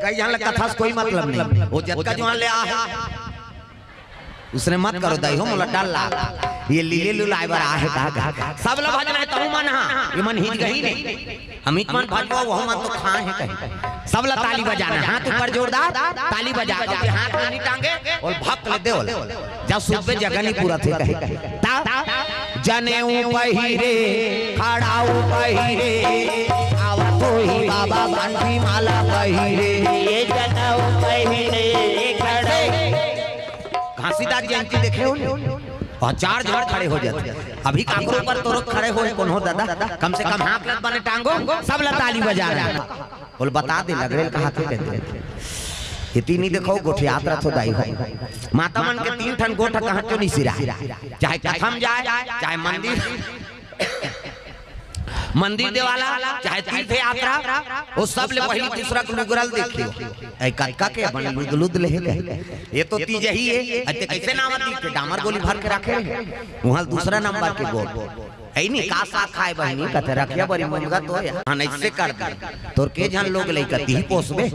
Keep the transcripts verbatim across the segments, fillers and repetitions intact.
कई झन ला कथा से कोई मतलब नहीं, वो जतका जुआन ले आ हे, उसने मत करो दाई हो, मोला डर लाग। ये लीले लुलाए बर आ हे का, का? सब ला भजना हे, तहू मन हा, ये मन हिच गही नहीं। हम हिच मन भजबो, वहू मन तो खा हे कहीं। सब ला ताली बजाना, हाथ ऊपर जोरदार, ताली बजा के हाथ में नहीं टांगे, और भक्त ले दे, और जब सुबे जगह नहीं पूरा थे कहे। ता जनेऊ पहिरे, खड़ाऊ पहिरे, आवत होही बाबा बंसी माला पहिरे। ये जनेऊ पहिरे, खड़ाऊ। घासीदास जयंती देखे हो ने? और चार झन खड़े हो जाते। अभी काकरो ऊपर तोरो खड़े हो कोनो दादा, कम से कम हाथ लत बने टांगो, सब ला ताली बजा रहा। बोल बता दे, लगरेल कहा थे कहते। इतनी देखो, गोठियात रथो दाई हो। माता मन के तीन ठन गोठ कहाँ क्यों नहीं सिरा? चाहे कथम जाए, चाहे मंदिर, मंदिर देवाला, चाहे तीर्थ यात्रा, वो सब ले पहली दूसरा के लुगरल देखियो। ऐ कतका के बन लुद लुद ले हे। ये तो तीज ही है। अते कैसे नाम तीज के डामर गोली भर के रखे हैं। वहाँ दूसरा नंबर के गोल। ऐ नहीं का साग खाए बहिनी, कथे रखिया बड़ी मुनगा तो है। हाँ, ऐसे कर दे। तोर के झन लोग लइका तीही पोसबे,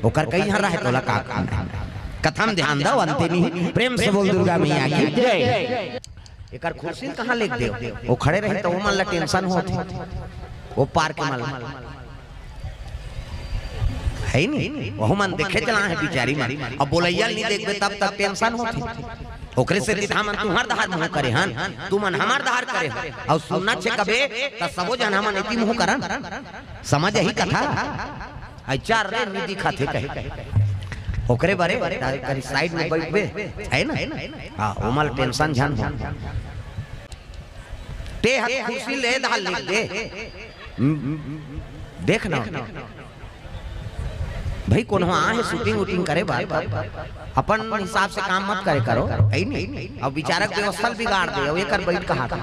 ओकर कई झन रहे तोला का काम है। कथम ध्यान दो, अंते नहीं। प्रेम से बोल दुर्गा मैया की जय। एकर खुर्सी कहाँ लेग दे? वो खड़े रही तो वो मन ला टेंशन होत हे। वो पार के मन ला। है नहीं? वहू मन देखे चला हे बिचारी मन। अब बोलैया नहीं देखबे तब तक टेंशन होत हे। ओकरे से सीधा मन तुहर दहार मुँह करे हन, तू मन हमार दहार करे हन। और सुनना छे कबे त सबो जन हमन एती मुँह करन। समझ ही कथा। आई चार रे नी दिखा थे कहे। ओकरे बारे करी साइड में बैठबे, है ना? हाँ, ओमल टेंशन झन हो। ते हर खुशी ले धाल लिख दे। देख ना भाई, कोनो आ हे शूटिंग वूटिंग करे बार, अपन हिसाब से काम मत करे करो, है नहीं? अब विचारक व्यवस्था बिगाड़ दे, अब एकर बैठ कहा था।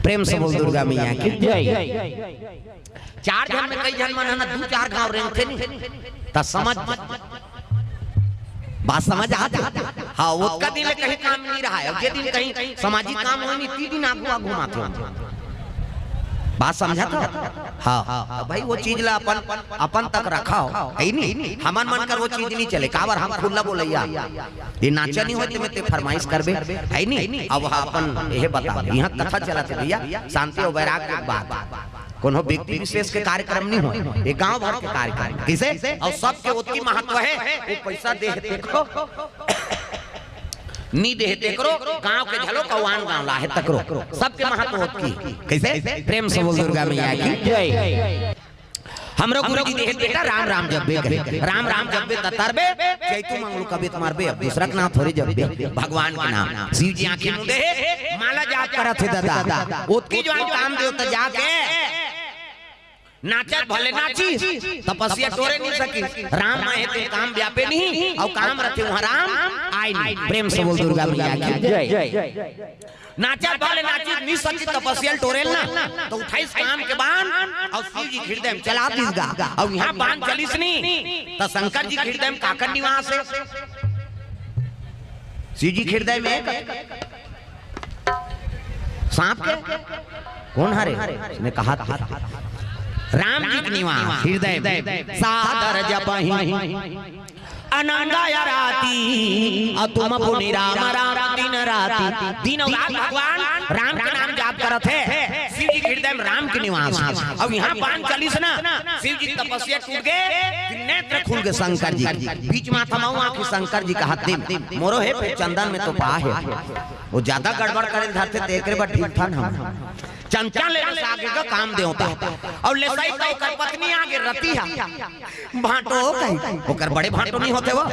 प्रेम से बोल दुर्गा मैया की जय। चार झन में कई झन मन है ना, दू चार घाव रेंगथे नहीं, त समझ जा। बात समझ आत हे? हाँ, ओतका दिन ले कहीं काम नहीं रहा है, जे दिन कहीं सामाजिक काम होय नहीं, ती दिन आगू आगू माथे होथे। बात समझा था? हाँ, तो भाई वो चीज ला अपन, अपन तक रखा हो, है नहीं? हमन मन कर वो चीज नहीं चले, काबर हम खुला बोलैया। ये नाचा नहीं होते में ते फरमाइश करबे, है नहीं? अब हाँ अपन ये बता, यहाँ कथा चला थे भैया, शांति और वैराग्य के बात। कोनो व्यक्ति विशेष के कार्यक्रम नहीं हो, ये गांव भर के कार्यक्रम। किसे? और सबके ओतकी महत्व है, वो पैसा दे हे तेकरो, नी दे हे तेकरो, गांव के झलो कौन गांव ला हे तकरो, सबके महत्व ओतकी। कैसे? प्रेम से बोल दुर्गा मैया की जय। हमरो गुरु जी दे हे बेटा राम राम जब्बे कहे, राम राम जब्बे ततरबे, चैतू मंगलू कबित मारबे, अब दूसरा के नाम थोड़ी जब्बे, भगवान के नाम। शिव जी आंखी मुंदे हे, माला जाप करत हे दादा, ओतकी जो काम देव त जाके नाचत भले नाचिस, तपस्या टोरे नहीं सकिस। राम माहे ते काम व्यापे नहीं, अउ काम रथे वहाँ राम आय नहीं। प्रेम से बोल दुर्गा मैया की जय। नाचत भले नाचिस, नहीं सकिस तपस्या टोरेल ना, तो उठाइस काम के बान, अउ शिव जी के हृदय में चला दिस गा। अउ यहाँ बान चलिस नहीं, तो शंकर जी के हृदय में काकर निवास है? शिव जी के हृदय में सांप के? कौन हरे? उसने कहा था, राम जी के निवास हृदय में। सादर जपहि अनंग आरती, अतुम पुनि राम राम दिन राती। दिन अउ रात भगवान राम के नाम जाप करत हे। शिव जी के हृदय में राम के निवास हे। अब यहाँ बान चलिस ना, शिव जी तपस्या टूट गे, नेत्र खुल गे शंकर जी। बीच माथा माऊ आँखी शंकर जी कहा, दिम मोरो हे, फिर चंदन में तो पा हे। वो ज्यादा गड़बड़ करे धरथे, तेकरे बर ठीक था ना। चंचल ले आगे का काम देवता। अउ ले सही तो ओकर पत्नी आगे रति हा। भांटो कही, ओकर बड़े भांटो नहीं होते वो।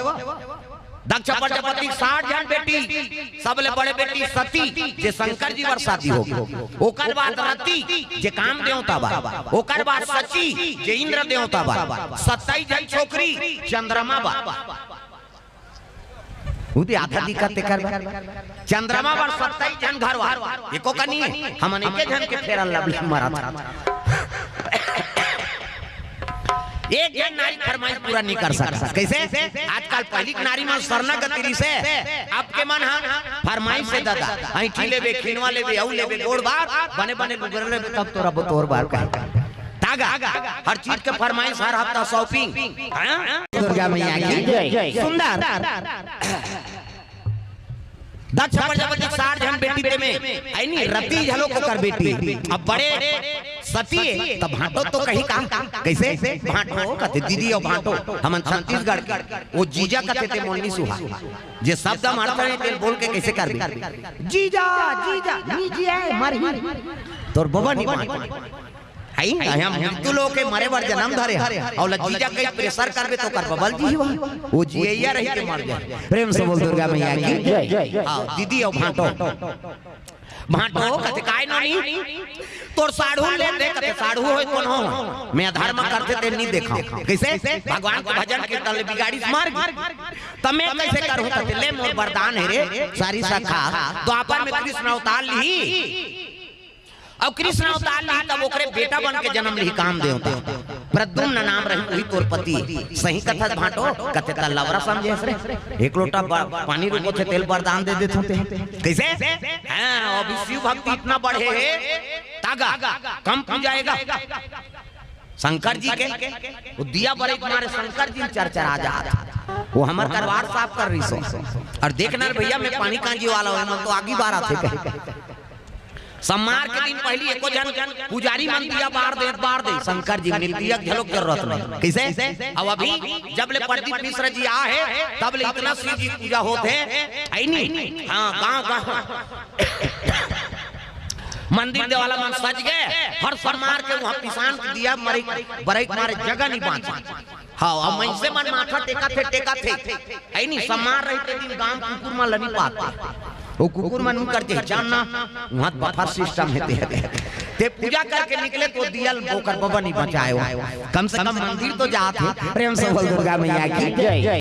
दक्ष प्रजापति के साठ झन बेटी, सबले बड़े बेटी सती, जे शंकर जी बर शादी हो गे। ओकर बाद रति, जे काम देवता बा। ओकर बाद शची, जे इंद्र देवता बा। सत्ताईस झन छोकरी, चंद्रमा बा। उदी आधा दिखा तेकर बा। चंद्रमा बर सत्ताईस झन घर वार। एको कनी, हमन एके झन के फेरन लवली मरत। एक झन नारी फरमाइश पूरा नहीं कर सकत। कैसे? आजकल पहिली के नारी मन सरना गति रिसे, अब के मन ह फरमाइश से दादा, ऐंठी लेबे, खिनवा लेबे, अउ लेबे, गोड़ बार, बने बने लुगरा लेबे, तब तोरा बतोर बार कहे। हर चीज के फरमाइश, हर हफ्ता शॉपिंग। हाँ? दुर्गा मैया की जय। सुंदर। दक्ष प्रजापति के साठ झन बेटी ते में, ऐ नी, रति घलो ओकर बेटी। अब बड़े सती हे, त भांटो तो कही का? कइसे? भांटो कथे, दीदी अउ भांटो। हमन छत्तीसगढ़ के। वो जीजा कथे ते मोर नी सुहा। जे शब्द हम अड़थन हे, तेल बोल के कइसे करबे? जीजा, जीजा, नी जिया हे, मरही। तोर बबा नी बांचे। हई, हम मृत्यु लोक के मरे बर जन्म धरे हन। अउ ल जीजा कही प्रेशर करबे त ओकर बबा ल जीही। वो जियइया रही के मर जाही। प्रेम से बोल दुर्गा मैया की जय। हाँ, दीदी अउ भांटो। भांटो कथे, "काय नोनी? तोर साढ़ू ले दे," कथे, "साढ़ू होय कोनो होय, मैं अधर्म करथे ते नी देखंव।" कइसे? भगवान के भजन कीर्तन ले बिगाड़िस, मर गे। त मैं कइसे करहूं? कथे, "ले मोर वरदान हे रे, सारी शाखा, द्वापर में कृष्ण अवतार लिही।" अउ कृष्ण अवतार लिही, तब ओकरे बेटा बन के जन्म लिही, काम देवता। प्रद्युम्न नाम रही, उही तोर पति। सही कथस भांटो, कथे त लवरा समझे हस रे। एक लोटा ब-, पानी रुकोथे, तेल वरदान दे देथंव ते। कइसे? हाँ, अभी शिव भक्ति इतना बढ़े हे, तागा, कम पूजाएगा। शंकर जी के, वो दिया बरई के मारे शंकर जी चरचरा जात। वो हमर करवार साफ कर रहिस हे। अउ देखना रे भइया, मैं पानी कांजी वाला हंव, मैं तो आगी बारत हे कहे। सम्मार के दिन पहिली एको झन पुजारी मन दिया बार दे, बार दे, शंकर जी मन दिया घलो के जरूरत नहीं। कइसे? अउ अभी जब ले प्रदीप मिश्र जी आ हे, तब ले इतना शिव जी पूजा होत हे, ऐ नी? हाँ, गांव गांव। मंदिर देवाला मन सज गे, हर सम्मार के उहां पिसान के दिया मरई, बरई के मारे जगह नी बांचे। हाँ, अब मनसे मन माथा टेकथे, टेकथे। ऐ नी, सम्मार रहिथे दिन गांव कुकुर मन ल नी पाते। वो कुकुर मन उकर जे जान ना, उहां बफर सिस्टम हे ते। ते पूजा करके निकले त दिया ल ओकर बबा नी बचाय हो। कम से कम मंदिर तो जात हे। प्रेम से बोल दुर्गा मैया की जय।